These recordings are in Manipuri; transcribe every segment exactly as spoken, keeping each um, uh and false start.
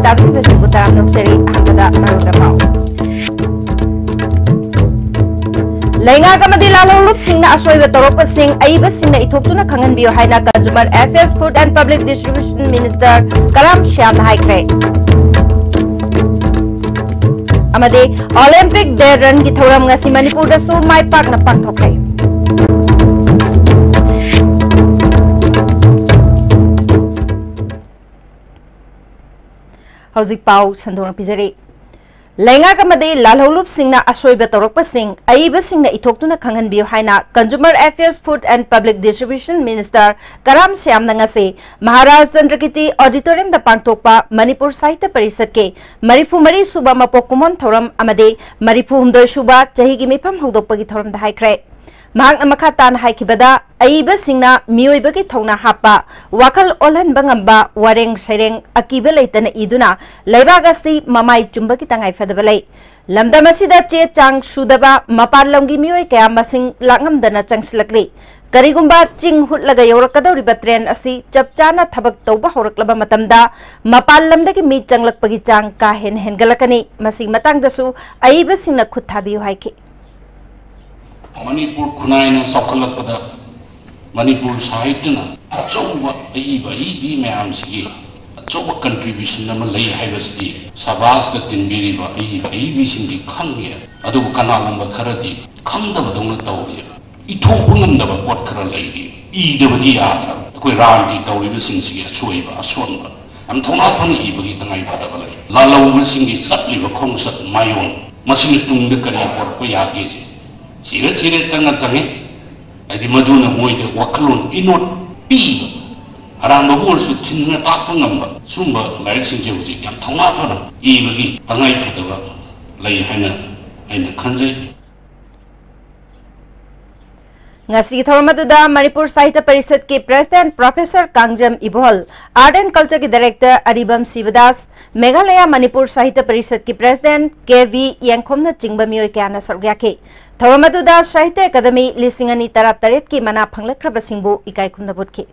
ꯇꯥꯕꯤꯔꯤꯕꯁꯤꯡꯕꯨ ꯇꯔꯥꯝꯅ ꯑꯣꯛꯆꯔꯤ꯫ ꯑꯍꯥꯟꯕꯗ ꯃꯔꯨꯑꯣꯏꯕ ꯄꯥꯎ꯫ ꯂꯩꯉꯥꯛ ꯑꯃꯗꯤ ꯂꯥꯜꯍꯧꯂꯨꯞꯁꯤꯡꯅ ꯑꯁꯣꯏꯕ ꯇꯧꯔꯛꯄꯁꯤꯡ ꯑꯏꯕꯁꯤꯡꯅ ꯏꯊꯣꯛꯇꯨꯅ ꯈꯪꯍꯟꯕꯤꯌꯨ ꯍꯥꯏꯅ Consumer Affairs, Food and Public Distribution Minister ꯀꯔꯥꯝ ꯁ꯭ꯌꯥꯝꯅ ꯍꯥꯏꯈ꯭ꯔꯦ꯫ ꯑꯃꯗꯤ Olympic Day Runꯒꯤ ꯊꯧꯔꯝ ꯉꯁꯤ ꯃꯅꯤꯄꯨꯔꯗꯁꯨ ꯃꯥꯏ ꯄꯥꯛꯅ ꯄꯥꯡꯊꯣꯛꯈ꯭ꯔꯦ꯫ ꯍꯧꯖꯤꯛ ꯄꯥꯎ ꯁꯟꯗꯣꯛꯅ ꯄꯤꯖꯔꯤ꯫ ꯂꯩꯉꯥꯛ ꯑꯃꯗꯤ ꯂꯥꯜꯍꯧꯂꯨꯞꯁꯤꯡꯅ ꯑꯁꯣꯏꯕ ꯇꯧꯔꯛꯄꯁꯤꯡ ꯑꯏꯕꯁꯤꯡꯅ ꯏꯊꯣꯛꯇꯨꯅ ꯈꯪꯍꯟꯕꯤꯌꯨ ꯍꯥꯏꯅ Consumer Affairs, Food and Public Distribution Minister ꯀꯔꯥꯝ ꯁ꯭ꯌꯥꯝꯅ ꯉꯁꯤ ꯃꯍꯥꯔꯥꯖ ꯆꯟꯗ꯭ꯔꯀꯤꯔꯇꯤ Auditoriumꯗ ꯄꯥꯡꯊꯣꯛꯄ ꯃꯅꯤꯄꯨꯔ ꯁꯥꯍꯤꯇ꯭ꯌ ꯄꯔꯤꯁꯠꯀꯤ ꯃꯔꯤꯐꯨ ꯃꯔꯤ ꯁꯨꯕ ꯃꯄꯣꯛ ꯀꯨꯝꯑꯣꯟ ꯊꯧꯔꯝ ꯑꯃꯗꯤ ꯃꯔꯤꯐꯨ ꯍꯨꯝꯗꯣꯏ ꯁꯨꯕ ꯆꯍꯤꯒꯤ ꯃꯤꯐꯝ ꯍꯧꯗꯣꯛꯄꯒꯤ ꯊꯧꯔꯝꯗ ꯍꯥꯏꯈ꯭ꯔꯦ꯫ ꯃꯍꯥꯛꯅ ꯃꯈꯥ ꯇꯥꯅ ꯍꯥꯏꯈꯤꯕꯗ, ꯑꯏꯕꯁꯤꯡꯅ ꯃꯤꯑꯣꯏꯕꯒꯤ ꯊꯧꯅꯥ ꯍꯥꯞꯄ, ꯋꯥꯈꯜ ꯑꯣꯜꯍꯟꯕ ꯉꯝꯕ ꯋꯥꯔꯦꯡ ꯁꯩꯔꯦꯡ ꯑꯀꯤꯕ ꯂꯩꯇꯅ ꯏꯗꯨꯅ ꯂꯩꯕꯥꯛ ꯑꯁꯤ ꯃꯃꯥꯏ ꯆꯨꯝꯕꯒꯤ ꯇꯉꯥꯏꯐꯗꯕ ꯂꯩ꯫ ꯂꯝꯗꯝ ꯑꯁꯤꯗ ꯆꯦ ꯆꯥꯡ ꯁꯨꯗꯕ ꯃꯄꯥꯟ ꯂꯝꯒꯤ ꯃꯤꯑꯣꯏ ꯀꯌꯥ ꯃꯁꯤꯡ ꯂꯥꯛꯉꯝꯗꯅ ꯆꯪꯁꯤꯜꯂꯛꯂꯤ꯫ ꯀꯔꯤꯒꯨꯝꯕ ꯆꯤꯡ ꯍꯨꯠꯂꯒ ꯌꯧꯔꯛꯀꯗꯧꯔꯤꯕ train ꯑꯁꯤ ꯆꯞ ꯆꯥꯅ ꯊꯕꯛ ꯇꯧꯕ ꯍꯧꯔꯛꯂꯕ ꯃꯇꯝꯗ ꯃꯄꯥꯟ ꯂꯝꯗꯒꯤ ꯃꯤ ꯆꯪꯂꯛꯄꯒꯤ ꯆꯥꯡ ꯀꯥ ꯍꯦꯟꯅ ꯍꯦꯟꯒꯠꯂꯛꯀꯅꯤ꯫ ꯃꯁꯤꯒꯤ ꯃꯇꯥꯡꯗꯁꯨ ꯑꯏꯕꯁꯤꯡꯅ ꯈꯨꯠ ꯊꯥꯕꯤꯌꯨ ꯍꯥꯏꯈꯤ꯫ ꯃꯅꯤꯄꯨꯔ ꯈꯨꯟꯅꯥꯏꯅ ꯆꯥꯎꯈꯠꯂꯛꯄꯗ ꯃꯅꯤꯄꯨꯔ ꯁꯥꯍꯤꯇ꯭ꯌꯅ ꯑꯆꯧꯕ ꯑꯏꯕ ꯑꯏꯕꯤ ꯃꯌꯥꯝꯁꯤꯒꯤ ꯑꯆꯧꯕ contribution ꯑꯃ ꯂꯩ ꯍꯥꯏꯕꯁꯤꯗꯤ ꯁꯕꯥꯁꯀ ꯇꯤꯟꯕꯤꯔꯤꯕ ꯑꯏꯕ ꯑꯏꯕꯤꯁꯤꯡꯗꯤ ꯈꯪꯉꯦ꯫ ꯑꯗꯨꯕꯨ ꯀꯅꯥꯒꯨꯝꯕ ꯈꯔꯗꯤ ꯈꯪꯗꯕꯗꯧꯅ ꯇꯧꯔꯤ꯫ ꯏꯊꯣꯛꯄ ꯉꯝꯗꯕ ꯄꯣꯠ ꯈꯔ ꯂꯩꯔꯤ꯫ ꯏꯗꯕꯗꯤ ꯌꯥꯗ꯭ꯔꯕ꯫ ꯑꯩꯈꯣꯏ ꯔꯥꯝꯒꯤ ꯇꯧꯔꯤꯕꯁꯤꯡꯁꯤꯒꯤ ꯑꯁꯣꯏꯕ, ꯑꯁꯣꯟꯕ ꯌꯥꯝ ꯊꯧꯅꯥ ꯐꯅ ꯏꯕꯒꯤ ꯇꯉꯥꯏ ꯐꯗꯕ ꯂꯩ꯫ ꯂꯥꯜꯍꯧꯕꯁꯤꯡꯒꯤ ꯆꯠꯂꯤꯕ ꯈꯣꯡꯆꯠ ꯃꯥꯏꯑꯣꯟ, ꯃꯁꯤꯅ ꯇꯨꯡꯗ ꯀꯔꯤ ꯄꯨꯔꯛꯄ ꯌꯥꯒꯦꯁꯦ ꯁꯤꯔ ꯁꯤꯔ ꯆꯪꯉ ꯆꯪꯉꯤ꯫ ꯍꯥꯏꯗꯤ ꯃꯗꯨꯅ ꯃꯣꯏꯗ ꯋꯥꯈꯜꯂꯣꯟ ꯏꯅꯣꯠ ꯄꯤꯕ, ꯑꯔꯥꯟꯕꯕꯨ ꯑꯣꯏꯔꯁꯨ ꯊꯤꯟꯗꯨꯅ ꯇꯥꯛꯄ ꯉꯝꯕ ꯁꯨꯝꯕ ꯂꯥꯏꯔꯤꯛꯁꯤꯡꯁꯦ ꯍꯧꯖꯤꯛ ꯌꯥꯝ ꯊꯧꯅꯥ ꯐꯅ ꯏꯕꯒꯤ ꯇꯉꯥꯏ ꯐꯗꯕ ꯂꯩ ꯍꯥꯏꯅ ꯑꯩꯅ ꯈꯟꯖꯩ꯫ ꯉꯁꯤꯒꯤ ꯊꯧꯔꯝ ꯑꯗꯨꯗ ꯃꯅꯤꯄꯨꯔ ꯁꯥꯍꯤꯇ꯭ꯌ ꯄꯔꯤꯁꯠꯀꯤ President Professor Kangjam Ibohal, Art and Cultureꯒꯤ Director ꯑꯔꯤꯕꯝ ꯁꯤꯕꯗꯥꯁ, ꯃꯦꯘꯥꯂꯌꯥ ꯃꯅꯤꯄꯨꯔ ꯁꯥꯍꯤꯇ꯭ꯌ ꯄꯔꯤꯁꯠꯀꯤ President ꯀꯦ ꯚꯤ ꯌꯦꯡꯈꯣꯝꯅꯆꯤꯡꯕ ꯃꯤꯑꯣꯏ ꯀꯌꯥꯅ ꯁꯔꯨꯛ ꯌꯥꯈꯤ꯫ ꯊꯧꯔꯝ ꯑꯗꯨꯗ ꯁꯥꯍꯤꯇ꯭ꯌ ꯑꯦꯀꯥꯗꯃꯤ ꯂꯤꯁꯤꯡ ꯑꯅꯤ ꯇꯔꯥꯇꯔꯦꯠꯀꯤ ꯃꯅꯥ ꯐꯪꯂꯛꯈ꯭ꯔꯕꯁꯤꯡꯕꯨ ꯏꯀꯥꯏ ꯈꯨꯝꯅꯕ ꯎꯠꯈꯤ꯫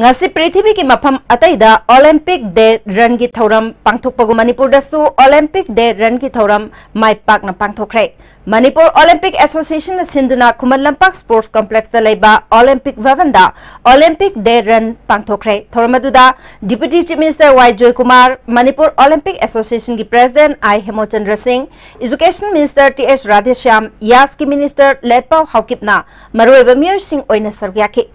ꯉꯁꯤ ꯄ꯭ꯔꯤꯊꯤꯕꯤꯒꯤ ꯃꯐꯝ ꯑꯇꯩꯗ Olympic Day Run ꯒꯤ ꯊꯧꯔꯝ ꯄꯥꯡꯊꯣꯛꯄꯒꯨꯝ ꯃꯅꯤꯄꯨꯔꯗꯁꯨ Olympic Day Run ꯒꯤ ꯊꯧꯔꯝ ꯃꯥꯏ ꯄꯥꯛꯅ ꯄꯥꯡꯊꯣꯛꯈ꯭ꯔꯦ꯫ ꯃꯅꯤꯄꯨꯔ Olympic Association ꯅ ꯁꯤꯟꯗꯨꯅ ꯈꯨꯃꯟ ꯂꯝꯄꯥꯛ Sports Complex ꯇ ꯂꯩꯕ Olympic Bhavan ꯗ Olympic Day Run ꯄꯥꯡꯊꯣꯛꯈ꯭ꯔꯦ꯫ ꯊꯧꯔꯝ ꯑꯗꯨꯗ Deputy Chief Minister ꯋꯥꯏ ꯖꯣꯏꯀꯨꯃꯥꯔ, ꯃꯅꯤꯄꯨꯔ Olympic Association ꯒꯤ President ꯑꯥꯏ ꯍꯦꯃꯣꯆꯟꯗ꯭ꯔ ꯁꯤꯡ, Education Minister ꯇꯤ ꯑꯦꯁ ꯔꯥꯙꯦꯁ꯭ꯌꯥꯝ, ꯌꯥꯁꯀꯤ Minister ꯂꯦꯠꯄꯥꯎ ꯍꯥꯎꯀꯤꯞꯅ ꯃꯔꯨꯑꯣꯏꯕ ꯃꯤꯑꯣꯏꯁꯤꯡ ꯑꯣꯏꯅ ꯁꯔꯨꯛ ꯌꯥꯈꯤ꯫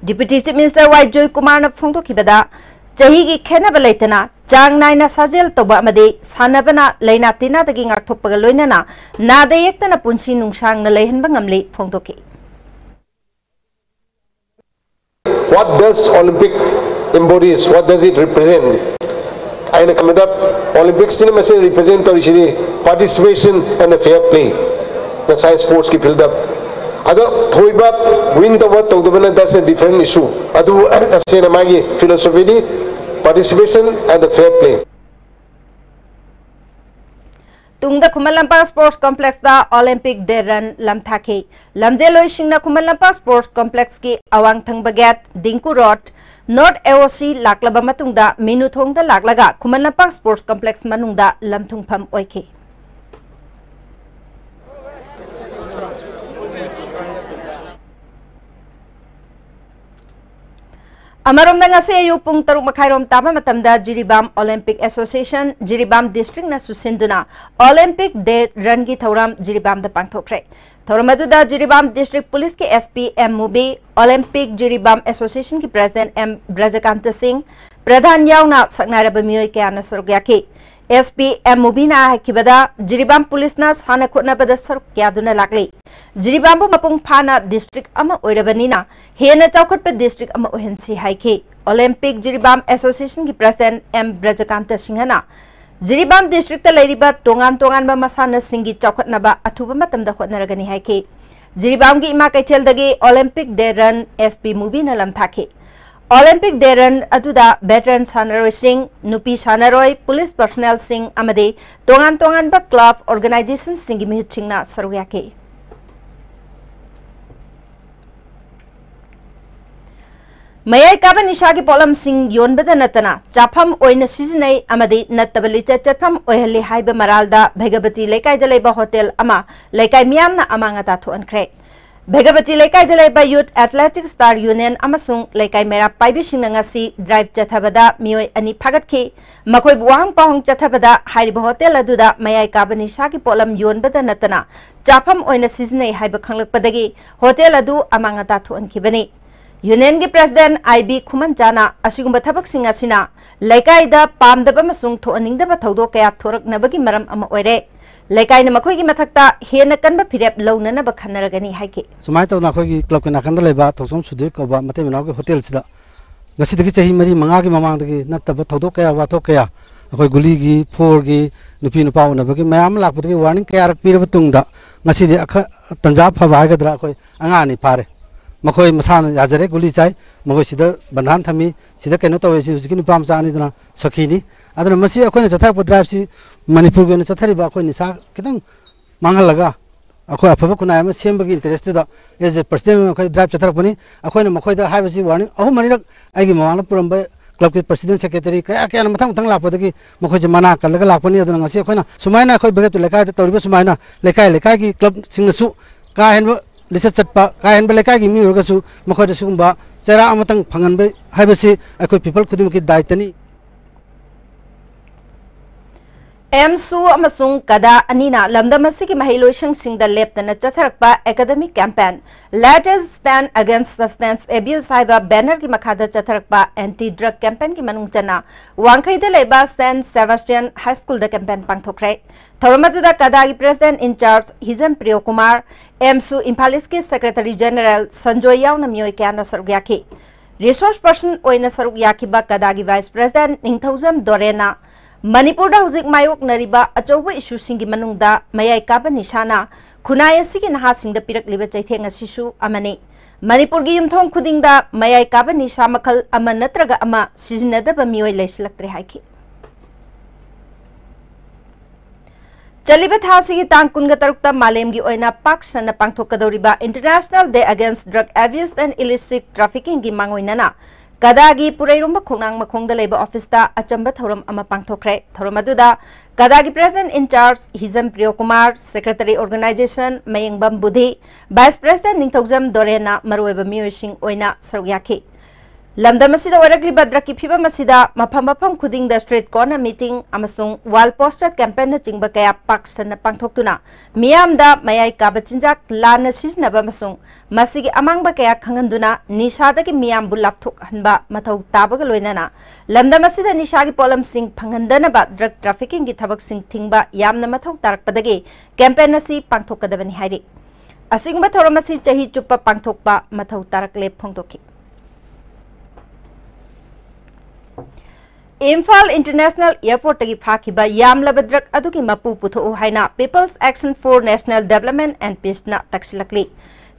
Deputy Chief Minister ꯋꯥꯏ ꯖꯣꯏꯀꯨꯃꯥꯔꯅ ꯐꯣꯡꯗꯣꯛꯈꯤꯕꯗ, ꯆꯍꯤꯒꯤ ꯈꯦꯟꯅꯕ ꯂꯩꯇꯅ ꯆꯥꯡ ꯅꯥꯏꯅ ꯁꯥꯖꯦꯜ ꯇꯧꯕ ꯑꯃꯗꯤ ꯁꯥꯟꯅꯕꯅ ꯂꯥꯏꯅꯥ ꯇꯤꯟꯅꯥꯗꯒꯤ ꯉꯥꯛꯊꯣꯛꯄꯒ ꯂꯣꯏꯅꯅ ꯅꯥꯗ ꯌꯦꯛꯇꯅ ꯄꯨꯟꯁꯤ ꯅꯨꯡꯁꯥꯡꯅ ꯂꯩꯍꯟꯕ ꯉꯝꯂꯤ ꯐꯣꯡꯗꯣꯛꯈꯤ꯫ What does Olympic embodies? What does it represent? ꯑꯩꯅ ꯈꯟꯕꯗ Olympics ꯁꯤꯅ ꯃꯁꯤ represent ꯇꯧꯔꯤꯁꯤꯗꯤ participation and the fair play꯫ ꯉꯁꯥꯏ sports ꯀꯤ field ꯗ ꯑꯗꯣ ꯊꯣꯏꯕ, win ꯇꯧꯕ ꯇꯧꯗꯕꯅ, that's a different issue꯫ ꯑꯗꯨꯕꯨ ꯇꯁꯦꯡꯅ ꯃꯥꯒꯤ philosophy D participation and the fair play꯫ ꯇꯨꯡꯗ ꯈꯨꯃꯟ ꯂꯝꯄꯥꯛ Sports Complex ꯇ Olympic Day Run ꯂꯝꯊꯥꯈꯤ꯫ ꯂꯝꯖꯦꯜꯂꯣꯏꯁꯤꯡꯅ Khuman Lampak Sports Complex ꯀꯤ ꯑꯋꯥꯡ ꯊꯪꯕ gate, Dingko Road, North A O C ꯂꯥꯛꯂꯕ ꯃꯇꯨꯡꯗ ꯃꯤꯅꯨ ꯊꯣꯡꯗ ꯂꯥꯛꯂꯒ ꯈꯨꯃꯟ ꯂꯝꯄꯥꯛ Sports Complex ꯃꯅꯨꯡꯗ ꯂꯝꯊꯨꯡꯐꯝ ꯑꯣꯏꯈꯤ꯫ ꯑꯃꯔꯣꯝꯗ ꯉꯁꯤ ꯑꯌꯨꯛ ꯄꯨꯡ ꯇꯔꯨꯛ ꯃꯈꯥꯏꯔꯣꯝ ꯇꯥꯕ ꯃꯇꯝꯗ Jiribam Olympic Association Jiribam district ꯅ ꯁꯨꯁꯤꯟꯗꯨꯅ Olympic Day Run ꯒꯤ ꯊꯧꯔꯝ ꯖꯤꯔꯤꯕꯥꯝꯗ ꯄꯥꯡꯊꯣꯛꯈ꯭ꯔꯦ꯫ ꯊꯧꯔꯝ ꯑꯗꯨꯗ ꯖꯤꯔꯤꯕꯥꯝ district police ꯀꯤ S P M ꯃꯨꯕꯤ, Olympic ꯖꯤꯔꯤꯕꯥꯝ Association ꯒꯤ President M ꯕ꯭ꯔꯖꯀꯥꯟꯇ ꯁꯤꯡ, ꯄ꯭ꯔꯙꯥꯟ ꯌꯥꯎꯅ ꯁꯛꯅꯥꯏꯔꯕ ꯃꯤꯑꯣꯏ ꯀꯌꯥꯅ ꯁꯔꯨꯛ ꯌꯥꯈꯤ꯫ S P M ꯃꯨꯕꯤꯅ ꯍꯥꯏꯈꯤꯕꯗ, Jiribam police ꯅ ꯁꯥꯟꯅ ꯈꯣꯠꯅꯕꯗ ꯁꯔꯨꯛ ꯌꯥꯗꯨꯅ ꯂꯥꯛꯂꯤ꯫ ꯖꯤꯔꯤꯕꯥꯝꯕꯨ ꯃꯄꯨꯡ ꯐꯥꯅ district ꯑꯃ ꯑꯣꯏꯔꯕꯅꯤꯅ ꯍꯦꯟꯅ ꯆꯥꯎꯈꯠꯄ district ꯑꯃ ꯑꯣꯏꯍꯟꯁꯤ ꯍꯥꯏꯈꯤ꯫ Olympic ꯖꯤꯔꯤꯕꯥꯝ Association ꯒꯤ President M ꯕ꯭ꯔꯖꯀꯥꯟꯇ ꯁꯤꯡꯍꯅ ꯖꯤꯔꯤꯕꯥꯝ district ꯇ ꯂꯩꯔꯤꯕ ꯇꯣꯉꯥꯟ ꯇꯣꯉꯥꯟꯕ ꯃꯁꯥꯟꯅꯁꯤꯡꯒꯤ ꯆꯥꯎꯈꯠꯅꯕ ꯑꯊꯨꯕ ꯃꯇꯝꯗ ꯍꯣꯠꯅꯔꯒꯅꯤ ꯍꯥꯏꯈꯤ꯫ ꯖꯤꯔꯤꯕꯥꯝꯒꯤ ꯏꯃꯥ ꯀꯩꯊꯦꯜꯗꯒꯤ Olympic Day Run S P ꯃꯨꯕꯤꯅ ꯂꯝꯊꯥꯈꯤ꯫ Olympic Day Run ꯑꯗꯨꯗ veteran ꯁꯥꯟꯅꯔꯣꯏꯁꯤꯡ, ꯅꯨꯄꯤ ꯁꯥꯟꯅꯔꯣꯏ, police personnel ꯁꯤꯡ ꯑꯃꯗꯤ ꯇꯣꯉꯥꯟ ꯇꯣꯉꯥꯟꯕ club organization ꯁꯤꯡꯒꯤ ꯃꯤꯍꯨꯠꯁꯤꯡꯅ ꯁꯔꯨꯛ ꯌꯥꯈꯤ꯫ ꯃꯌꯥꯏ ꯀꯥꯕ ꯅꯤꯁꯥꯒꯤ ꯄꯣꯠꯂꯝꯁꯤꯡ ꯌꯣꯟꯕꯗ ꯅꯠꯇꯅ ꯆꯥꯐꯝ ꯑꯣꯏꯅ ꯁꯤꯖꯤꯟꯅꯩ ꯑꯃꯗꯤ ꯅꯠꯇꯕ ꯂꯤꯆꯠ ꯆꯠꯐꯝ ꯑꯣꯏꯍꯜꯂꯤ ꯍꯥꯏꯕ ꯃꯔꯥꯜꯗ ꯚꯦꯒꯕꯇꯤ ꯂꯩꯀꯥꯏꯗ ꯂꯩꯕ ꯍꯣꯇꯦꯜ ꯑꯃ ꯂꯩꯀꯥꯏ ꯃꯤꯌꯥꯝꯅ ꯑꯃꯥꯡ ꯑꯇꯥ ꯊꯣꯛꯍꯟꯈ꯭ꯔꯦ꯫ ꯚꯦꯒꯕꯇꯤ ꯂꯩꯀꯥꯏꯗ ꯂꯩꯕ ꯌꯨꯠ ꯑꯦꯊꯂꯦꯇꯤꯛ ꯁ꯭ꯇꯥꯔ ꯌꯨꯅꯤꯌꯟ ꯑꯃꯁꯨꯡ ꯂꯩꯀꯥꯏ ꯃꯩꯔꯥ ꯄꯥꯏꯕꯤꯁꯤꯡꯅ ꯉꯁꯤ ꯗ꯭ꯔꯥꯏꯚ ꯆꯠꯊꯕꯗ ꯃꯤꯑꯣꯏ ꯑꯅꯤ ꯐꯥꯒꯠꯈꯤ꯫ ꯃꯈꯣꯏꯕꯨ ꯋꯥꯍꯪ ꯄꯥꯎꯍꯪ ꯆꯠꯊꯕꯗ ꯍꯥꯏꯔꯤꯕ ꯍꯣꯇꯦꯜ ꯑꯗꯨꯗ ꯃꯌꯥꯏ ꯀꯥꯕ ꯅꯤꯁꯥꯒꯤ ꯄꯣꯠꯂꯝ ꯌꯣꯟꯕꯗ ꯅꯠꯇꯅ ꯆꯥꯐꯝ ꯑꯣꯏꯅ ꯁꯤꯖꯤꯟꯅꯩ ꯍꯥꯏꯕ ꯈꯪꯂꯛꯄꯗꯒꯤ ꯍꯣꯇꯦꯜ ꯑꯗꯨ ꯑꯃꯥꯡ ꯑꯇꯥ ꯊꯣꯛꯍꯟꯈꯤꯕꯅꯤ꯫ ꯌꯨꯅꯤꯌꯟꯒꯤ ꯄ꯭ꯔꯦꯁꯤꯗꯦꯟꯠ ꯑꯥꯏ ꯕꯤ ꯈꯨꯃꯟꯆꯥꯅ ꯑꯁꯤꯒꯨꯝꯕ ꯊꯕꯛꯁꯤꯡ ꯑꯁꯤꯅ ꯂꯩꯀꯥꯏꯗ ꯄꯥꯝꯗꯕ ꯑꯃꯁꯨꯡ ꯊꯣꯛꯍꯟꯅꯤꯡꯗꯕ ꯊꯧꯗꯣꯛ ꯀꯌꯥ ꯊꯣꯔꯛꯅꯕꯒꯤ ꯃꯔꯝ ꯑꯃ ꯑꯣꯏꯔꯦ꯫ ꯂꯩꯀꯥꯏꯅ ꯃꯈꯣꯏꯒꯤ ꯃꯊꯛꯇ ꯍꯦꯟꯅ ꯀꯟꯕ ꯐꯤꯔꯦꯞ ꯂꯧꯅꯅꯕ ꯈꯟꯅꯔꯒꯅꯤ ꯍꯥꯏꯈꯤ꯫ ꯁꯨꯃꯥꯏꯅ ꯇꯧꯗꯅ ꯑꯩꯈꯣꯏꯒꯤ ꯀ꯭ꯂꯕꯀꯤ ꯅꯥꯀꯟꯗ ꯂꯩꯕ ꯊꯣꯡꯁꯣꯝ ꯁꯨꯙꯤꯔ ꯀꯧꯕ ꯃꯇꯩ ꯃꯅꯥꯎꯒꯤ ꯍꯣꯇꯦꯜꯁꯤꯗ ꯉꯁꯤꯗꯒꯤ ꯆꯍꯤ ꯃꯔꯤ ꯃꯉꯥꯒꯤ ꯃꯃꯥꯡꯗꯒꯤ ꯅꯠꯇꯕ ꯊꯧꯗꯣꯛ ꯀꯌꯥ, ꯋꯥꯊꯣꯛ ꯀꯌꯥ, ꯑꯩꯈꯣꯏ ꯒꯨꯂꯤꯒꯤ, ꯐꯣꯔꯒꯤ, ꯅꯨꯄꯤ ꯅꯨꯄꯥ ꯎꯅꯕꯒꯤ ꯃꯌꯥꯝ ꯑꯃ ꯂꯥꯛꯄꯗꯒꯤ ꯋꯥꯔꯅꯤꯡ ꯀꯌꯥꯔꯛ ꯄꯤꯔꯕ ꯇꯨꯡꯗ ꯉꯁꯤꯗꯤ ꯑꯈ-, ꯇꯟꯖꯥ ꯐꯕ ꯍꯥꯏꯒꯗ꯭ꯔꯥ, ꯑꯩꯈꯣꯏ ꯑꯉꯥꯡ ꯑꯅꯤ ꯐꯥꯔꯦ꯫ ꯃꯈꯣꯏ ꯃꯁꯥꯅ ꯌꯥꯖꯔꯦ, ꯒꯨꯂꯤ ꯆꯥꯏ꯫ ꯃꯈꯣꯏ ꯁꯤꯗ ꯕꯟꯙꯥꯟ ꯊꯝꯃꯤ, ꯁꯤꯗ ꯀꯩꯅꯣ ꯇꯧꯋꯦ, ꯁꯤ ꯍꯧꯖꯤꯛꯀꯤ ꯅꯨꯄꯥ ꯃꯆꯥ ꯑꯅꯤꯗꯨꯅ ꯁꯈꯤꯅꯤ꯫ ꯑꯗꯨꯅ ꯃꯁꯤ ꯑꯩꯈꯣꯏꯅ ꯆꯠꯊꯔꯛꯄ ꯗ꯭ꯔꯥꯏꯚꯁꯤ ꯃꯅꯤꯄꯨꯔꯒꯤ ꯑꯣꯏꯅ ꯆꯠꯊꯔꯤꯕ ꯑꯩꯈꯣꯏ ꯅꯤꯁꯥ ꯈꯤꯇꯪ ꯃꯥꯡꯍꯜꯂꯒ ꯑꯩꯈꯣꯏ ꯑꯐꯕ ꯈꯨꯟꯅꯥꯏ ꯑꯃ ꯁꯦꯝꯕꯒꯤ ꯏꯟꯇꯔꯦꯁꯇꯨꯗ ꯑꯦꯖ ꯑꯦ ꯄ꯭ꯔꯁꯤꯗꯦꯟ ꯑꯩꯈꯣꯏ ꯗ꯭ꯔꯥꯏꯚ ꯆꯠꯊꯔꯛꯄꯅꯤ꯫ ꯑꯩꯈꯣꯏꯅ ꯃꯈꯣꯏꯗ ꯍꯥꯏꯕꯁꯤ ꯋꯥꯔꯅꯤꯡ ꯑꯍꯨꯝ ꯃꯔꯤꯔꯛ ꯑꯩꯒꯤ ꯃꯃꯥꯡꯗ ꯄꯨꯔꯝꯕ ꯀ꯭ꯂꯕꯀꯤ ꯄ꯭ꯔꯁꯤꯗꯦꯟ, ꯁꯦꯀ꯭ꯔꯦꯇꯔꯤ ꯀꯌꯥ ꯀꯌꯥꯅ ꯃꯊꯪ ꯃꯊꯪ ꯂꯥꯛꯄꯗꯒꯤ ꯃꯈꯣꯏꯁꯦ ꯃꯅꯥ ꯀꯜꯂꯒ ꯂꯥꯛꯄꯅꯤ꯫ ꯑꯗꯨꯅ ꯉꯁꯤ ꯑꯩꯈꯣꯏꯅ ꯁꯨꯃꯥꯏꯅ ꯑꯩꯈꯣꯏ ꯚꯦꯒꯕꯇꯤ ꯂꯩꯀꯥꯏꯗ ꯇꯧꯔꯤꯕ ꯁꯨꯃꯥꯏꯅ ꯂꯩꯀꯥꯏ ꯂꯩꯀꯥꯏꯒꯤ ꯀ꯭ꯂꯕꯁꯤꯡꯅꯁꯨ ꯀꯥ ꯍꯦꯟꯕ ꯂꯤꯆꯠ ꯆꯠꯄ, ꯀꯥ ꯍꯦꯟꯕ ꯂꯩꯀꯥꯏꯒꯤ ꯃꯤ ꯑꯣꯏꯔꯒꯁꯨ ꯃꯈꯣꯏꯗ ꯁꯤꯒꯨꯝꯕ ꯆꯩꯔꯥꯛ ꯑꯃꯇꯪ ꯐꯪꯍꯟꯕ ꯍꯥꯏꯕꯁꯤ ꯑꯩꯈꯣꯏ ꯄꯤꯄꯜ ꯈꯨꯗꯤꯡꯃꯛꯀꯤ ꯗꯥꯏꯇꯅꯤ꯫ ꯑꯦꯝꯁꯨ ꯑꯃꯁꯨꯡ ꯀꯗꯥ ꯑꯅꯤꯅ ꯂꯝꯗꯝ ꯑꯁꯤꯒꯤ ꯃꯍꯩꯂꯣꯏꯁꯪꯁꯤꯡꯗ ꯂꯦꯞꯇꯅ ꯆꯠꯊꯔꯛꯄ academic campaign Let us stand against substance abuse ꯍꯥꯏꯕ ꯕꯦꯅꯔꯒꯤ ꯃꯈꯥꯗ ꯆꯠꯊꯔꯛꯄ ꯑꯦꯟꯇꯤ ꯗ꯭ꯔꯒ ꯀꯦꯝꯄꯦꯟꯒꯤ ꯃꯅꯨꯡ ꯆꯟꯅ ꯋꯥꯡꯈꯩꯗ ꯂꯩꯕ ꯁꯦꯟꯠ ꯁꯦꯕꯥꯁꯇꯤꯌꯟ ꯍꯥꯏ ꯁ꯭ꯀꯨꯜꯗ ꯀꯦꯝꯄꯦꯟ ꯄꯥꯡꯊꯣꯛꯈ꯭ꯔꯦ꯫ ꯊꯧꯔꯝ ꯑꯗꯨꯗ ꯀꯗꯥꯒꯤ ꯄ꯭ꯔꯦꯁꯤꯗꯦꯟꯠ ꯏꯟ ꯆꯥꯔꯖ ꯍꯤꯖꯝ ꯄ꯭ꯔꯤꯌꯣ ꯀꯨꯃꯥꯔ, ꯑꯦꯝꯁꯨ ꯏꯝꯐꯥꯜ ꯏꯁꯀꯤ ꯁꯦꯀ꯭ꯔꯦꯇꯔꯤ ꯖꯦꯅꯦꯔꯦꯜ ꯁꯟꯖꯣꯏ ꯌꯥꯎꯅ ꯃꯤꯑꯣꯏ ꯀꯌꯥꯅ ꯁꯔꯨꯛ ꯌꯥꯈꯤ꯫ ꯔꯤꯁꯣꯔꯁ ꯄꯔꯁꯟ ꯑꯣꯏꯅ ꯁꯔꯨꯛ ꯌꯥꯈꯤꯕ ꯀꯗꯥꯒꯤ ꯚꯥꯏꯁ ꯄ꯭ꯔꯦꯁꯤꯗꯦꯟꯠ ꯅꯤꯡꯊꯧꯖꯝ ꯗꯣꯔꯦꯟꯅ ꯃꯅꯤꯄꯨꯔꯗ ꯍꯧꯖꯤꯛ ꯃꯥꯌꯣꯛꯅꯔꯤꯕ ꯑꯆꯧꯕ ꯏꯁꯨꯁꯤꯡꯒꯤ ꯃꯅꯨꯡꯗ ꯃꯌꯥꯏ ꯀꯥꯕ ꯅꯤꯁꯥꯅ ꯈꯨꯟꯅꯥꯏ ꯑꯁꯤꯒꯤ ꯅꯍꯥꯁꯤꯡꯗ ꯄꯤꯔꯛꯂꯤꯕ ꯆꯩꯊꯦꯡ ꯑꯁꯤꯁꯨ ꯑꯃꯅꯤ꯫ ꯃꯅꯤꯄꯨꯔꯒꯤ ꯌꯨꯝꯊꯣꯡ ꯈꯨꯗꯤꯡꯗ ꯃꯌꯥꯏ ꯀꯥꯕ ꯅꯤꯁꯥ ꯃꯈꯜ ꯑꯃ ꯅꯠꯇ꯭ꯔꯒ ꯑꯃ ꯁꯤꯖꯤꯟꯅꯗꯕ ꯃꯤꯑꯣꯏ ꯂꯩꯁꯤꯜꯂꯛꯇ꯭ꯔꯦ ꯍꯥꯏꯈꯤ꯫ ꯆꯠꯂꯤꯕ ꯊꯥ ꯑꯁꯤꯒꯤ ꯇꯥꯡ ꯀꯨꯟꯒ ꯇꯔꯨꯛꯇ ꯃꯥꯂꯦꯝꯒꯤ ꯑꯣꯏꯅ ꯄꯥꯛ ꯁꯟꯅ ꯄꯥꯡꯊꯣꯛꯀꯗꯧꯔꯤꯕ International Day Against Drug Abuse and Illicit Trafficking ꯒꯤ ꯃꯥꯡꯑꯣꯏꯅꯅ ꯀꯗꯥꯒꯤ ꯄꯨꯔꯩꯔꯣꯝꯕ ꯈꯣꯡꯅꯥꯡ ꯃꯈꯣꯡꯗ ꯂꯩꯕ ꯑꯣꯐꯤꯁꯇ ꯑꯆꯝꯕ ꯊꯧꯔꯝ ꯑꯃ ꯄꯥꯡꯊꯣꯛꯈ꯭ꯔꯦ꯫ ꯊꯧꯔꯝ ꯑꯗꯨꯗ ꯀꯗꯥꯒꯤ President in Charge Hijam ꯄ꯭ꯔꯤꯌꯣ Kumar, Secretary Organization Mayengbam ꯕꯨꯙꯤ, Vice President ꯅꯤꯡꯊꯧꯖꯝ ꯗꯣꯔꯦꯟꯅ ꯃꯔꯨꯑꯣꯏꯕ ꯃꯤꯑꯣꯏꯁꯤꯡ ꯑꯣꯏꯅ ꯁꯔꯨꯛ ꯌꯥꯈꯤ꯫ ꯂꯝꯗꯝ ꯑꯁꯤꯗ ꯑꯣꯏꯔꯛꯂꯤꯕ ꯗ꯭ꯔꯒꯀꯤ ꯐꯤꯕꯝ ꯑꯁꯤꯗ ꯃꯐꯝ ꯃꯐꯝ ꯈꯨꯗꯤꯡꯗ street corner meeting ꯑꯃꯁꯨꯡ wall poster campaignꯅꯆꯤꯡꯕ ꯀꯌꯥ ꯄꯥꯛ ꯁꯟꯅ ꯄꯥꯡꯊꯣꯛꯇꯨꯅ ꯃꯤꯌꯥꯝꯗ ꯃꯌꯥꯏ ꯀꯥꯕ ꯆꯤꯟꯖꯥꯛ ꯂꯥꯟꯅ ꯁꯤꯖꯤꯟꯅꯕ ꯑꯃꯁꯨꯡ ꯃꯁꯤꯒꯤ ꯑꯃꯥꯡꯕ ꯀꯌꯥ ꯈꯪꯍꯟꯗꯨꯅ ꯅꯤꯁꯥꯗꯒꯤ ꯃꯤꯌꯥꯝꯕꯨ ꯂꯥꯞꯊꯣꯛꯍꯟꯕ ꯃꯊꯧ ꯇꯥꯕꯒ ꯂꯣꯏꯅꯅ ꯂꯝꯗꯝ ꯑꯁꯤꯗ ꯅꯤꯁꯥꯒꯤ ꯄꯣꯠꯂꯝꯁꯤꯡ ꯐꯪꯍꯟꯗꯅꯕ drug traffickingꯒꯤ ꯊꯕꯛꯁꯤꯡ ꯊꯤꯡꯕ ꯌꯥꯝꯅ ꯃꯊꯧ ꯇꯥꯔꯛꯄꯗꯒꯤ campaign ꯑꯁꯤ ꯄꯥꯡꯊꯣꯛꯀꯗꯕꯅꯤ ꯍꯥꯏꯔꯤ꯫ ꯑꯁꯤꯒꯨꯝꯕ ꯊꯧꯔꯝ ꯑꯁꯤ ꯆꯍꯤ ꯆꯨꯞꯄ ꯄꯥꯡꯊꯣꯛꯄ ꯃꯊꯧ ꯇꯥꯔꯛꯂꯦ ꯐꯣꯡꯗꯣꯛꯈꯤ꯫ ꯏꯝꯐꯥꯜ International Airportꯇꯒꯤ ꯐꯥꯈꯤꯕ ꯌꯥꯝꯂꯕ drug ꯑꯗꯨꯒꯤ ꯃꯄꯨ ꯄꯨꯊꯣꯛꯎ ꯍꯥꯏꯅ People's Action for National Development and Peaceꯅ ꯇꯛꯁꯤꯜꯂꯛꯂꯤ꯫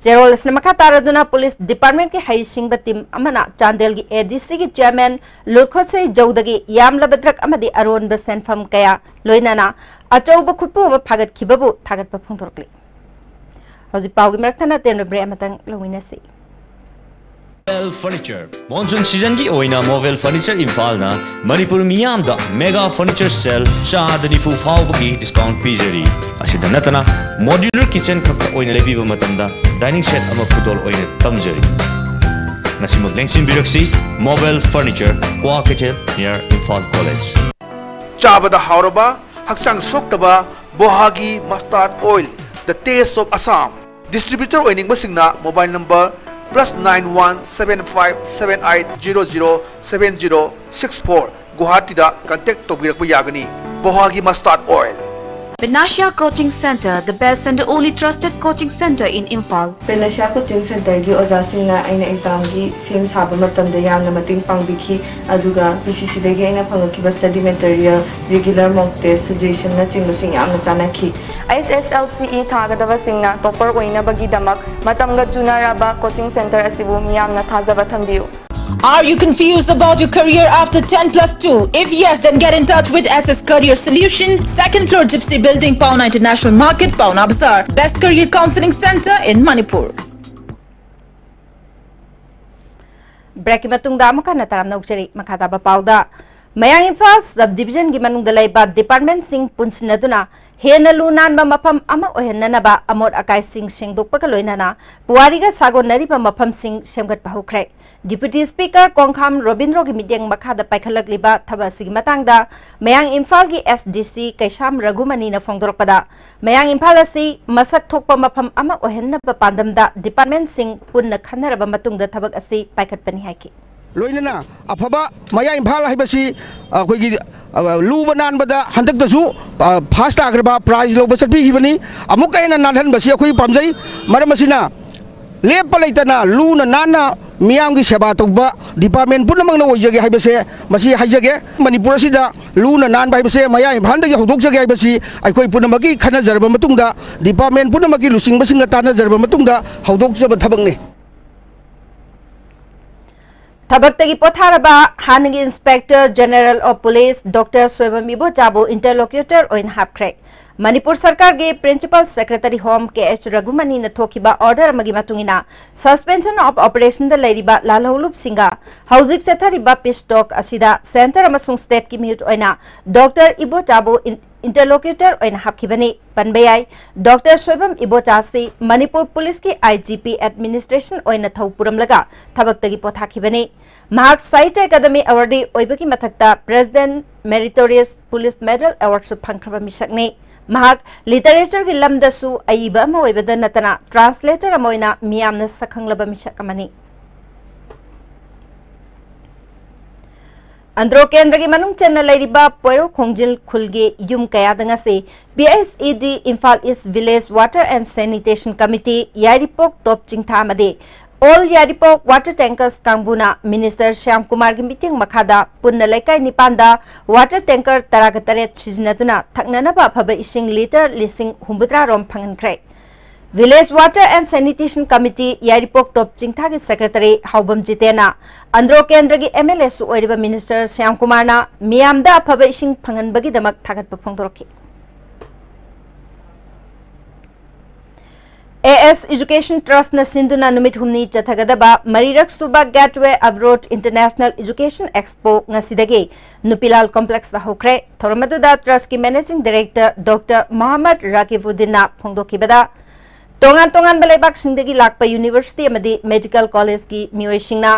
ꯆꯦꯔꯣꯜ ꯑꯁꯤꯅ ꯃꯈꯥ ꯇꯥꯔꯗꯨꯅ police departmentꯀꯤ ꯍꯩꯁꯤꯡꯕ team ꯑꯃꯅ ꯆꯥꯟꯗꯦꯜꯒꯤ ADCꯒꯤ chairman ꯂꯨꯈꯣꯠꯁꯩ ꯖꯧꯗꯒꯤ ꯌꯥꯝꯂꯕ drug ꯑꯃꯗꯤ ꯑꯔꯣꯟꯕ ꯁꯦꯟꯐꯝ ꯀꯌꯥ ꯂꯣꯏꯅꯅ ꯑꯆꯧꯕ ꯈꯨꯠꯄꯨ ꯑꯃ ꯐꯥꯒꯠꯈꯤꯕꯕꯨ ꯊꯥꯒꯠꯄ ꯐꯣꯡꯗꯣꯔꯛꯂꯤ꯫ ꯍꯧꯖꯤꯛ ꯄꯥꯎꯒꯤ ꯃꯔꯛ ꯊꯠꯅ ꯇꯦꯟꯕ break ꯑꯃꯇꯪ ꯂꯧꯃꯤꯟꯅꯁꯤ꯫ Movel Furniture, monsoon seasonꯒꯤ ꯑꯣꯏꯅ Movel Furniture ꯏꯝꯐꯥꯜꯅ ꯃꯅꯤꯄꯨꯔ ꯃꯤꯌꯥꯝꯗ mega furniture sale ꯆꯥꯗ ꯅꯤꯐꯨ ꯐꯥꯎꯕꯒꯤ discount ꯄꯤꯖꯔꯤ꯫ ꯑꯁꯤꯗ ꯅꯠꯇꯅ modular kitchen ꯈꯛꯇ ꯑꯣꯏꯅ ꯂꯩꯕꯤꯕ ꯃꯇꯝꯗ dining set ꯑꯃ ꯈꯨꯗꯣꯜ ꯑꯣꯏꯅ ꯇꯝꯖꯔꯤ꯫ ꯉꯁꯤꯃꯛ ꯂꯦꯡꯁꯤꯟꯕꯤꯔꯛꯁꯤ, Movel Furniture, ꯀ꯭ꯋꯥ ꯀꯩꯊꯦꯜ, near ꯏꯝꯐꯥꯜ ꯀꯣꯂꯦꯖ꯫ ꯆꯥꯕꯗ ꯍꯥꯎꯔꯕ, ꯍꯛꯆꯥꯡ ꯁꯣꯛꯇꯕ ꯕꯣꯍꯥꯒꯤ mustard oil, the taste of Assam꯫ Distributor ꯑꯣꯏꯅꯤꯡꯕꯁꯤꯡꯅ mobile number plus nine one seven five seven eight zero zero seven zero six four, ꯒꯨꯋꯥꯍꯥꯇꯤꯗ contact ꯇꯧꯕꯤꯔꯛꯄ ꯌꯥꯒꯅꯤ꯫ ꯕꯣꯍꯥꯒꯤ mustard oil꯫ Panacea Coaching Centre, the best and only trusted coaching centre in Imphal. Panacea Coaching Centreꯒꯤ ꯑꯣꯖꯥꯁꯤꯡꯅ ꯑꯩꯅ examꯒꯤ ꯁꯦꯝ ꯁꯥꯕ ꯃꯇꯝꯗ ꯌꯥꯝꯅ ꯃꯇꯦꯡ ꯄꯥꯡꯕꯤꯈꯤ꯫ ꯑꯗꯨꯒ PCCꯗꯒꯤ ꯑꯩꯅ ꯐꯪꯂꯛꯈꯤꯕ study material, regular mock test, suggestionꯅꯆꯤꯡꯕꯁꯤꯡ ꯌꯥꯝꯅ ꯆꯥꯟꯅꯈꯤ꯫ ꯑꯩꯆ ꯑꯦꯁ ꯑꯦꯜ ꯁꯤ ꯏ ꯊꯥꯒꯗꯕꯁꯤꯡꯅ topper ꯑꯣꯏꯅꯕꯒꯤꯗꯃꯛ ꯃꯇꯝꯒ ꯆꯨꯅꯔꯕ coaching centre ꯑꯁꯤꯕꯨ ꯃꯤꯌꯥꯝꯅ ꯊꯥꯖꯕ ꯊꯝꯕꯤꯌꯨ꯫ Are you confused about your career after ten plus two? If yes, then get in touch with S S Career Solution, second floor Gypsy Building, Paona International Market, Paona Bazaar. Best career counseling center in Manipur. Break ꯀꯤ ꯃꯇꯨꯡꯗ ꯑꯃꯨꯛ ꯍꯟꯅ ꯇꯔꯥꯝꯅ ꯑꯣꯛꯆꯔꯤ꯫ ꯃꯈꯥ ꯇꯥꯕ ꯄꯥꯎꯗ, ꯃꯌꯥꯡ ꯏꯝꯐꯥꯜ sub division ꯒꯤ ꯃꯅꯨꯡꯗ ꯂꯩꯕ department ꯁꯤꯡ ꯄꯨꯟꯁꯤꯟꯅꯗꯨꯅ ꯍꯦꯟꯅ ꯂꯨ ꯅꯥꯟꯕ ꯃꯐꯝ ꯑꯃ ꯑꯣꯏꯍꯟꯅꯅꯕ ꯑꯃꯣꯠ ꯑꯀꯥꯏꯁꯤꯡ ꯁꯦꯡꯗꯣꯛꯄꯒ ꯂꯣꯏꯅꯅ ꯄꯨꯋꯥꯔꯤꯒ ꯁꯥꯒꯣꯟꯅꯔꯤꯕ ꯃꯐꯝꯁꯤꯡ ꯁꯦꯝꯒꯠꯄ ꯍꯧꯈ꯭ꯔꯦ꯫ Deputy Speaker ꯀꯣꯡꯈꯥꯝ ꯔꯣꯕꯤꯟꯗ꯭ꯔꯣꯒꯤ ꯃꯤꯠꯌꯦꯡ ꯃꯈꯥꯗ ꯄꯥꯏꯈꯠꯂꯛꯂꯤꯕ ꯊꯕꯛ ꯑꯁꯤꯒꯤ ꯃꯇꯥꯡꯗ ꯃꯌꯥꯡ ꯏꯝꯐꯥꯜꯒꯤ S D C ꯀꯩꯁꯥꯝ ꯔꯘꯨꯃꯅꯤꯅ ꯐꯣꯡꯗꯣꯔꯛꯄꯗ, ꯃꯌꯥꯡ ꯏꯝꯐꯥꯜ ꯑꯁꯤ ꯃꯁꯛ ꯊꯣꯛꯄ ꯃꯐꯝ ꯑꯃ ꯑꯣꯏꯍꯟꯅꯕ ꯄꯥꯟꯗꯝꯗ department ꯁꯤꯡ ꯄꯨꯟꯅ ꯈꯟꯅꯔꯕ ꯃꯇꯨꯡꯗ ꯊꯕꯛ ꯑꯁꯤ ꯄꯥꯏꯈꯠꯄꯅꯤ ꯍꯥꯏꯈꯤ꯫ ꯂꯣꯏꯅꯅ ꯑꯐꯕ ꯃꯌꯥꯡ ꯏꯝꯐꯥꯜ ꯍꯥꯏꯕꯁꯤ ꯑꯩꯈꯣꯏꯒꯤ, ꯑ, ꯂꯨꯕ ꯅꯥꯟꯕꯗ ꯍꯟꯗꯛꯇꯁꯨ, ꯑ, first ꯇꯥꯈ꯭ꯔꯕ prize ꯂꯧꯕ ꯆꯠꯄꯤꯈꯤꯕꯅꯤ꯫ ꯑꯃꯨꯛꯀ ꯍꯦꯟꯅ ꯅꯥꯜꯍꯟꯕꯁꯤ ꯑꯩꯈꯣꯏ ꯄꯥꯝꯖꯩ꯫ ꯃꯔꯝ ꯑꯁꯤꯅ ꯂꯦꯞꯄ ꯂꯩꯇꯅ ꯂꯨꯅ ꯅꯥꯟꯅ ꯃꯤꯌꯥꯝꯒꯤ ꯁꯦꯕꯥ ꯇꯧꯕ department ꯄꯨꯝꯅꯃꯛꯅ ꯑꯣꯏꯖꯒꯦ ꯍꯥꯏꯕꯁꯦ ꯃꯁꯤ ꯍꯥꯏꯖꯒꯦ꯫ ꯃꯅꯤꯄꯨꯔ ꯑꯁꯤꯗ ꯂꯨꯅ ꯅꯥꯟꯕ ꯍꯥꯏꯕꯁꯦ ꯃꯌꯥꯡ ꯏꯝꯐꯥꯜꯗꯒꯤ ꯍꯧꯗꯣꯛꯆꯒꯦ ꯍꯥꯏꯕꯁꯤ ꯑꯩꯈꯣꯏ ꯄꯨꯝꯅꯃꯛꯀꯤ ꯈꯟꯅꯖꯔꯕ ꯃꯇꯨꯡꯗ, department ꯄꯨꯝꯅꯃꯛꯀꯤ ꯂꯨꯆꯤꯡꯕꯁꯤꯡꯒ ꯇꯥꯟꯅꯖꯔꯕ ꯃꯇꯨꯡꯗ ꯍꯧꯗꯣꯛꯆꯕ ꯊꯕꯛꯅꯤ꯫ ꯊꯕꯛꯇꯒꯤ ꯄꯣꯊꯥꯔꯕ ꯍꯥꯟꯅꯒꯤ Inspector General of Police Doctor Soibam ꯏꯕꯣꯆꯥꯕꯨ interlocutor ꯑꯣꯏꯅ ꯍꯥꯞꯈ꯭ꯔꯦ꯫ ꯃꯅꯤꯄꯨꯔ ꯁꯔꯀꯥꯔꯒꯤ Principal Secretary Home ꯀꯦ ꯑꯩꯆ ꯔꯘꯨꯃꯅꯤꯅ ꯊꯣꯛꯈꯤꯕ order ꯑꯃꯒꯤ ꯃꯇꯨꯡ ꯏꯟꯅ, suspension of operation ꯗ ꯂꯩꯔꯤꯕ ꯂꯥꯜꯍꯧꯂꯨꯞꯁꯤꯡꯒ ꯍꯧꯖꯤꯛ ꯆꯠꯊꯔꯤꯕ peace talk ꯑꯁꯤꯗ centre ꯑꯃꯁꯨꯡ state ꯀꯤ ꯃꯤꯍꯨꯠ ꯑꯣꯏꯅ Doctor ꯏꯕꯣꯆꯥꯕꯨ in-, interlocutor ꯑꯣꯏꯅ ꯍꯥꯞꯈꯤꯕꯅꯤ꯫ ꯄꯟꯕ ꯌꯥꯏ, Doctor ꯁꯣꯏꯕꯝ ꯏꯕꯣꯆꯥ ꯑꯁꯤ ꯃꯅꯤꯄꯨꯔ ꯄꯨꯂꯤꯁꯀꯤ I G P administration ꯑꯣꯏꯅ ꯊꯧ ꯄꯨꯔꯝꯂꯒ ꯊꯕꯛꯇꯒꯤ ꯄꯣꯊꯥꯈꯤꯕꯅꯤ꯫ ꯃꯍꯥꯛ Sahitya Academy Awardee ꯑꯣꯏꯕꯒꯤ ꯃꯊꯛꯇ President Meritorious Police Medal Award ꯁꯨ ꯐꯪꯈ꯭ꯔꯕ ꯃꯤꯁꯛꯅꯤ꯫ ꯃꯍꯥꯛ literature ꯒꯤ ꯂꯝꯗꯁꯨ ꯑꯏꯕ ꯑꯃ ꯑꯣꯏꯕꯗ ꯅꯠꯇꯅ translator ꯑꯃ ꯑꯣꯏꯅ ꯃꯤꯌꯥꯝꯅ ꯁꯛꯈꯪꯂꯕ ꯃꯤꯁꯛ ꯑꯃꯅꯤ꯫ ꯑꯟꯗ꯭ꯔꯣ ꯀꯦꯟꯗ꯭ꯔꯒꯤ ꯃꯅꯨꯡ ꯆꯟꯅ ꯂꯩꯔꯤꯕ ꯄꯣꯏꯔꯧ ꯈꯣꯡꯖꯤꯜ ꯈꯨꯜꯒꯤ ꯌꯨꯝ ꯀꯌꯥꯗ ꯉꯁꯤ P S E D Imphal East Village Water and Sanitation Committee, ꯌꯥꯏꯔꯤꯄꯣꯛ ꯇꯣꯞ ꯆꯤꯡꯊꯥ ꯑꯃꯗꯤ All ꯌꯥꯏꯔꯤꯄꯣꯛ Water Tankers ꯀꯥꯡꯕꯨꯅ Minister ꯁ꯭ꯌꯥꯝ ꯀꯨꯃꯥꯔꯒꯤ ꯃꯤꯠꯌꯦꯡ ꯃꯈꯥꯗ ꯄꯨꯟꯅ ꯂꯩꯀꯥꯏ ꯅꯤꯄꯥꯟꯗ water tanker ꯇꯔꯥꯒ ꯇꯔꯦꯠ ꯁꯤꯖꯤꯟꯅꯗꯨꯅ ꯊꯛꯅꯅꯕ ꯑꯐꯕ ꯏꯁꯤꯡ litre ꯂꯤꯁꯤꯡ ꯍꯨꯝꯐꯨꯇꯔꯥ ꯔꯣꯝ ꯐꯪꯍꯟꯈ꯭ꯔꯦ꯫ Village Water and Sanitation Committee Yairipok top ꯆꯤꯡꯊꯥꯒꯤ Secretary ꯍꯥꯎꯕꯝ ꯖꯤꯇꯦꯟꯅ Andro ꯀꯦꯟꯗ꯭ꯔꯒꯤ MLAꯁꯨ ꯑꯣꯏꯔꯤꯕ Minister ꯁ꯭ꯌꯥꯝ ꯀꯨꯃꯥꯔꯅ ꯃꯤꯌꯥꯝꯗ ꯑꯐꯕ ꯏꯁꯤꯡ ꯐꯪꯍꯟꯕꯒꯤꯗꯃꯛ ꯊꯥꯒꯠꯄ ꯐꯣꯡꯗꯣꯔꯛꯈꯤ꯫ AS Education Trustꯅ ꯁꯤꯟꯗꯨꯅ ꯅꯨꯃꯤꯠ ꯍꯨꯝꯅꯤ ꯆꯠꯊꯒꯗꯕ ꯃꯔꯤꯔꯛ ꯁꯨꯕ Gateway of Road International Education Expo ꯉꯁꯤꯗꯒꯤ ꯅꯨꯄꯤꯂꯥꯜ Complexꯇ ꯍꯧꯈ꯭ꯔꯦ꯫ ꯊꯧꯔꯝ ꯑꯗꯨꯗ Trustꯀꯤ Managing Director Doctor ꯃꯣꯍꯝꯃꯗ ꯔꯥꯀꯤꯕꯨꯗꯤꯟꯅ ꯐꯣꯡꯗꯣꯛꯈꯤꯕꯗ, ꯇꯣꯉꯥꯟ ꯇꯣꯉꯥꯟꯕ ꯂꯩꯕꯥꯛꯁꯤꯡꯗꯒꯤ ꯂꯥꯛꯄ university ꯑꯃꯗꯤ medical collegeꯀꯤ ꯃꯤꯑꯣꯏꯁꯤꯡꯅ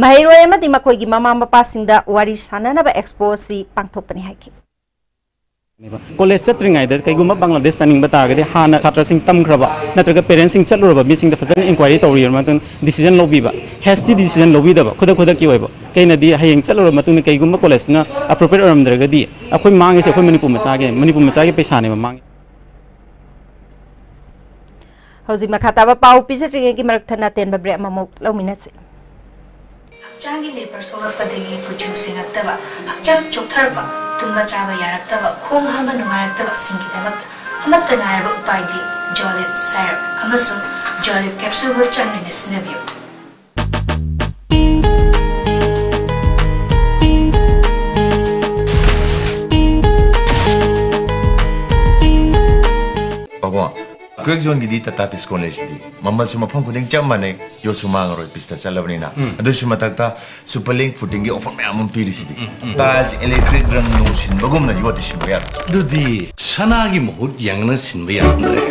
ꯃꯍꯩꯔꯣꯏ ꯑꯃꯗꯤ ꯃꯈꯣꯏꯒꯤ ꯃꯃꯥ ꯃꯄꯥꯁꯤꯡꯗ ꯋꯥꯔꯤ ꯁꯥꯅꯅꯕ expo ꯑꯁꯤ ꯄꯥꯡꯊꯣꯛꯄꯅꯤ ꯍꯥꯏꯈꯤ꯫ College ꯆꯠꯇ꯭ꯔꯤꯉꯩꯗ ꯀꯩꯒꯨꯝꯕ ꯕꯪꯒ꯭ꯂꯥꯗꯦꯁ ꯆꯠꯅꯤꯡꯕ ꯇꯥꯔꯒꯗꯤ ꯍꯥꯟꯅ ꯁꯥꯇ꯭ꯔꯁꯤꯡ ꯇꯝꯈ꯭ꯔꯕ ꯅꯠꯇ꯭ꯔꯒ parentsꯁꯤꯡ ꯆꯠꯂꯨꯔꯕ ꯃꯤꯁꯤꯡꯗ ꯐꯖꯅ inquiry ꯇꯧꯔꯕ ꯃꯇꯨꯡ decision ꯂꯧꯕꯤꯕ, hasty decision ꯂꯧꯕꯤꯗꯕ, ꯈꯨꯗꯛ ꯈꯨꯗꯛꯀꯤ ꯑꯣꯏꯕ꯫ ꯀꯩꯅꯗꯤ ꯍꯌꯦꯡ ꯆꯠꯂꯨꯔꯕ ꯃꯇꯨꯡꯗ ꯀꯩꯒꯨꯝꯕ collegeꯇꯨꯅ appropriate ꯑꯣꯏꯔꯝꯗ꯭ꯔꯒꯗꯤ ꯑꯩꯈꯣꯏ ꯃꯥꯡꯉꯤꯁꯦ ꯑꯩꯈꯣꯏ ꯃꯅꯤꯄꯨꯔ ꯃꯆꯥꯒꯤ, ꯃꯅꯤꯄꯨꯔ ꯃꯆꯥꯒꯤ ꯄꯩꯁꯥꯅꯦꯕ ꯃꯥꯡꯉꯤ꯫ ꯍꯧꯖꯤꯛ ꯃꯈꯥ ꯇꯥꯕ ꯄꯥꯎ ꯄꯤꯖꯗ꯭ꯔꯤꯉꯩꯒꯤ ꯃꯔꯛ ꯊꯠꯅ ꯇꯦꯟꯕ break ꯑꯃꯃꯨꯛ ꯂꯧꯃꯤꯟꯅꯁꯤ꯫ ꯍꯛꯆꯥꯡꯒꯤ ꯂꯦꯄꯔ ꯁꯣꯛꯂꯛꯄꯗꯒꯤ ꯀꯨꯆꯨ ꯁꯦꯡꯉꯛꯇꯕ, ꯍꯛꯆꯥꯡ ꯆꯣꯛꯊꯔꯛꯄ, ꯇꯨꯝꯕ ꯆꯥꯕ ꯌꯥꯔꯛꯇꯕ, ꯈꯣꯡ ꯍꯥꯝꯕ ꯅꯨꯡꯉꯥꯏꯔꯛꯇꯕꯁꯤꯡꯒꯤꯗꯃꯛꯇ ꯑꯃꯠꯇ ꯉꯥꯏꯔꯕ ꯎꯄꯥꯏꯗꯤ Jolib syrup ꯑꯃꯁꯨꯡ Jolib capsule ꯍꯛꯆꯥꯡ ꯑꯣꯏꯅ ꯁꯤꯖꯤꯟꯅꯕꯤꯌꯨ꯫ ꯄꯥꯕꯨꯡ, crack zoneꯒꯤꯗꯤ Tata Tiscon ꯂꯩꯁꯤꯗꯤ꯫ ꯃꯃꯜꯁꯨ ꯃꯐꯝ ꯈꯨꯗꯤꯡ ꯆꯞ ꯃꯥꯟꯅꯩ, ꯌꯣꯠꯁꯨ ꯃꯥꯡꯉꯔꯣꯏ, ꯄꯤꯁꯇ ꯆꯠꯂꯕꯅꯤꯅ꯫ ꯎꯝ꯫ ꯑꯗꯨꯁꯨ ꯃꯊꯛꯇ Superlink footingꯒꯤ offer ꯃꯌꯥꯝ ꯑꯃ ꯄꯤꯔꯤꯁꯤꯗꯤ꯫ ꯎꯝ, ꯎꯝ꯫ Taj electric ꯔꯪ ꯅꯨꯡ ꯁꯤꯟꯕꯒꯨꯝꯅ ꯌꯣꯠꯇꯤ ꯁꯤꯟꯕ ꯌꯥꯔꯣꯏ꯫ ꯑꯗꯨꯗꯤ ꯁꯅꯥꯒꯤ ꯃꯍꯨꯠ ꯌꯦꯡꯉꯅ ꯁꯤꯟꯕ ꯌꯥꯔꯝꯗ꯭ꯔꯦ꯫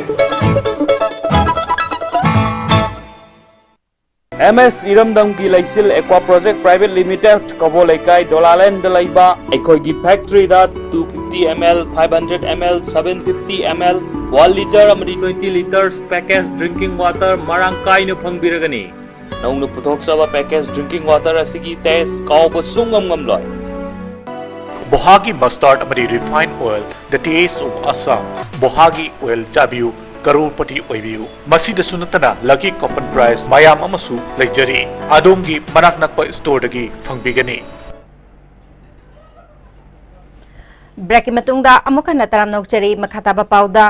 ꯑꯦꯝ ꯑꯦꯁ ꯏꯔꯝꯗꯝꯒꯤ ꯂꯩꯆꯤꯜ Aqua Project Private Limited, ꯀꯕꯣ ꯂꯩꯀꯥꯏ, ꯗꯣꯂꯥꯂꯦꯟꯗ ꯂꯩꯕ ꯑꯩꯈꯣꯏꯒꯤ factoryꯗ two fifty ml, five hundred ml, seven fifty ml, one litre ꯑꯃꯗꯤ twenty litres package drinking water ꯃꯔꯥꯡ ꯀꯥꯏꯅ ꯐꯪꯕꯤꯔꯒꯅꯤ꯫ ꯅꯧꯅ ꯄꯨꯊꯣꯛꯆꯕ package drinking water ꯑꯁꯤꯒꯤ taste ꯀꯥꯎꯕ ꯁꯨꯡꯉꯝ ꯉꯝꯂꯣꯏ꯫ ꯕꯣꯍꯥꯒꯤ mustard ꯑꯃꯗꯤ refined oil, the taste of Assam꯫ ꯕꯣꯍꯥꯒꯤ oil ꯆꯥꯕꯤꯌꯨ, ꯀꯔꯣꯔꯄꯇꯤ ꯑꯣꯏꯕꯤꯌꯨ꯫ ꯃꯁꯤꯗꯁꯨ ꯅꯠꯇꯅ lucky coffin prize ꯃꯌꯥꯝ ꯑꯃꯁꯨ ꯂꯩꯖꯔꯤ꯫ ꯑꯗꯣꯝꯒꯤ ꯃꯅꯥꯛ ꯅꯛꯄ storeꯗꯒꯤ ꯐꯪꯕꯤꯒꯅꯤ꯫ Breakꯀꯤ ꯃꯇꯨꯡꯗ ꯑꯃꯨꯛ ꯍꯟꯅ ꯇꯔꯥꯝꯅ ꯑꯣꯛꯆꯔꯤ꯫ ꯃꯈꯥ ꯇꯥꯕ ꯄꯥꯎꯗ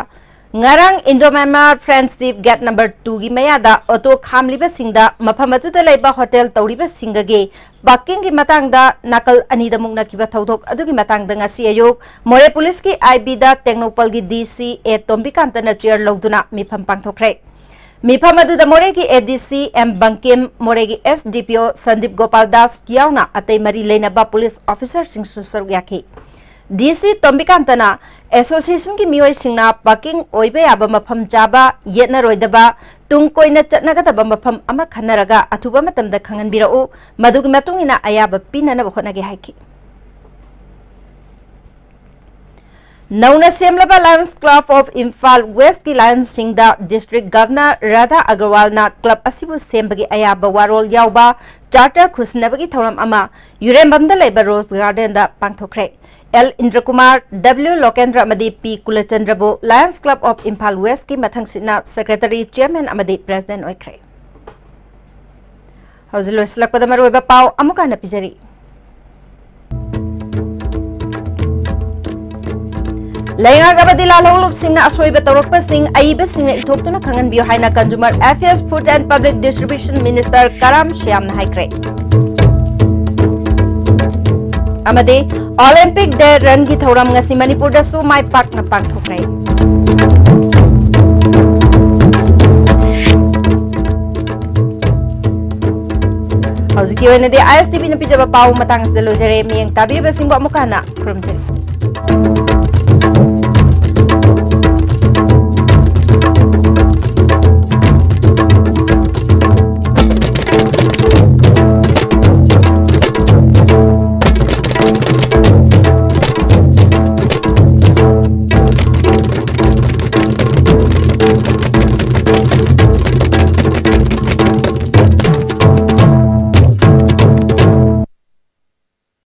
ꯉꯔꯥꯡ Indo Myanmar Friendship Gate number two ꯒꯤ ꯃꯌꯥꯗ ꯑꯣꯇꯣ ꯈꯥꯝꯂꯤꯕꯁꯤꯡꯗ ꯃꯐꯝ ꯑꯗꯨꯗ ꯂꯩꯕ ꯍꯣꯇꯦꯜ ꯇꯧꯔꯤꯕꯁꯤꯡꯒꯒꯤ parking ꯒꯤ ꯃꯇꯥꯡꯗ ꯅꯥꯀꯜ ꯑꯅꯤꯗ ꯃꯨꯛꯅꯈꯤꯕ ꯊꯧꯗꯣꯛ ꯑꯗꯨꯒꯤ ꯃꯇꯥꯡꯗ ꯉꯁꯤ ꯑꯌꯨꯛ ꯃꯣꯔꯦ ꯄꯨꯂꯤꯁꯀꯤ ꯑꯥꯏ ꯕꯤꯗ ꯇꯦꯡꯅꯧꯄꯜꯒꯤ ꯗꯤ ꯁꯤ ꯑꯦ ꯇꯣꯝꯕꯤꯀꯥꯟꯇꯅ chair ꯂꯧꯗꯨꯅ ꯃꯤꯐꯝ ꯄꯥꯡꯊꯣꯛꯈ꯭ꯔꯦ꯫ ꯃꯤꯐꯝ ꯑꯗꯨꯗ ꯃꯣꯔꯦꯒꯤ ꯑꯦ ꯗꯤ ꯁꯤ ꯑꯦꯝ ꯕꯪꯀꯤꯝ, ꯃꯣꯔꯦꯒꯤ ꯑꯦꯁ ꯗꯤ ꯄꯤ ꯑꯣ ꯁꯟꯗꯤꯞ ꯒꯣꯄꯥꯜ ꯗꯥꯁ ꯌꯥꯎꯅ ꯑꯇꯩ ꯃꯔꯤ ꯂꯩꯅꯕ ꯄꯨꯂꯤꯁ ꯑꯣꯐꯤꯁꯥꯔꯁꯤꯡꯁꯨ ꯁꯔꯨꯛ ꯌꯥꯈꯤ꯫ ꯗꯤ ꯁꯤ ꯇꯣꯝꯕꯤꯀꯥꯟꯇꯅ association ꯒꯤ ꯃꯤꯑꯣꯏꯁꯤꯡꯅ parking ꯑꯣꯏꯕ ꯌꯥꯕ ꯃꯐꯝ ꯆꯥꯕ, ꯌꯦꯠꯅꯔꯣꯏꯗꯕ, ꯇꯨꯡ ꯀꯣꯏꯅ ꯆꯠꯅꯒꯗꯕ ꯃꯐꯝ ꯑꯃ ꯈꯟꯅꯔꯒ ꯑꯊꯨꯕ ꯃꯇꯝꯗ ꯈꯪꯍꯟꯕꯤꯔꯛꯎ, ꯃꯗꯨꯒꯤ ꯃꯇꯨꯡ ꯏꯟꯅ ꯑꯌꯥꯕ ꯄꯤꯅꯅꯕ ꯍꯣꯠꯅꯒꯦ ꯍꯥꯏꯈꯤ꯫ ꯅꯧꯅ ꯁꯦꯝꯂꯕ Lions Club of Imphal West ꯀꯤ lions ꯁꯤꯡꯗ District Governor ꯔꯥꯙꯥ ꯑꯒꯔꯋꯥꯜꯅ club ꯑꯁꯤꯕꯨ ꯁꯦꯝꯕꯒꯤ ꯑꯌꯥꯕ ꯋꯥꯔꯣꯜ ꯌꯥꯎꯕ charter ꯈꯨꯠꯁꯤꯟꯅꯕꯒꯤ ꯊꯧꯔꯝ ꯑꯃ ꯌꯨꯔꯦꯝꯕꯝꯗ ꯂꯩꯕ Rose Garden ꯗ ꯄꯥꯡꯊꯣꯛꯈ꯭ꯔꯦ꯫ ꯑꯦꯜ ꯏꯟꯗ꯭ꯔꯀꯨꯃꯥꯔ, ꯗꯕ꯭ꯂꯤꯎ ꯂꯣꯀꯦꯟꯗ꯭ꯔ ꯑꯃꯗꯤ ꯄꯤ ꯀꯨꯂꯆꯟꯗ꯭ꯔꯕꯨ Lions Club of Imphal West ꯀꯤ ꯃꯊꯪꯁꯤꯠꯅ secretary, chairman ꯑꯃꯗꯤ president ꯑꯣꯏꯈ꯭ꯔꯦ꯫ ꯍꯧꯖꯤꯛ ꯂꯣꯏꯁꯤꯜꯂꯛꯄꯗ ꯃꯔꯨꯑꯣꯏꯕ ꯄꯥꯎ ꯑꯃꯨꯛ ꯍꯟꯅ ꯄꯤꯖꯔꯤ꯫ ꯂꯩꯉꯥꯛ ꯑꯃꯗꯤ ꯂꯥꯜꯍꯧꯂꯨꯞꯁꯤꯡꯅ ꯑꯁꯣꯏꯕ ꯇꯧꯔꯛꯄꯁꯤꯡ ꯑꯏꯕꯁꯤꯡꯅ ꯏꯊꯣꯛꯇꯨꯅ ꯈꯪꯍꯟꯕꯤꯌꯨ ꯍꯥꯏꯅ Consumer Affairs, Food and Public Distribution Minister ꯀꯔꯥꯝ ꯁ꯭ꯌꯥꯝꯅ ꯍꯥꯏꯈ꯭ꯔꯦ꯫ ꯑꯃꯗꯤ Olympic Day Run ꯒꯤ ꯊꯧꯔꯝ ꯉꯁꯤ ꯃꯅꯤꯄꯨꯔꯗꯁꯨ ꯃꯥꯏ ꯄꯥꯛꯅ ꯄꯥꯡꯊꯣꯛꯈ꯭ꯔꯦ꯫ ꯍꯧꯖꯤꯛꯀꯤ ꯑꯣꯏꯅꯗꯤ ꯑꯥꯏ ꯑꯦꯁ ꯇꯤ ꯚꯤꯅ ꯄꯤꯖꯕ ꯄꯥꯎ ꯃꯇꯥꯡ ꯑꯁꯤꯗ ꯂꯣꯏꯖꯔꯦ꯫ ꯃꯤꯠꯌꯦꯡ ꯇꯥꯕꯤꯔꯤꯕꯁꯤꯡꯕꯨ ꯑꯃꯨꯛ ꯍꯟꯅ ꯈꯨꯔꯨꯝꯖꯔꯤ꯫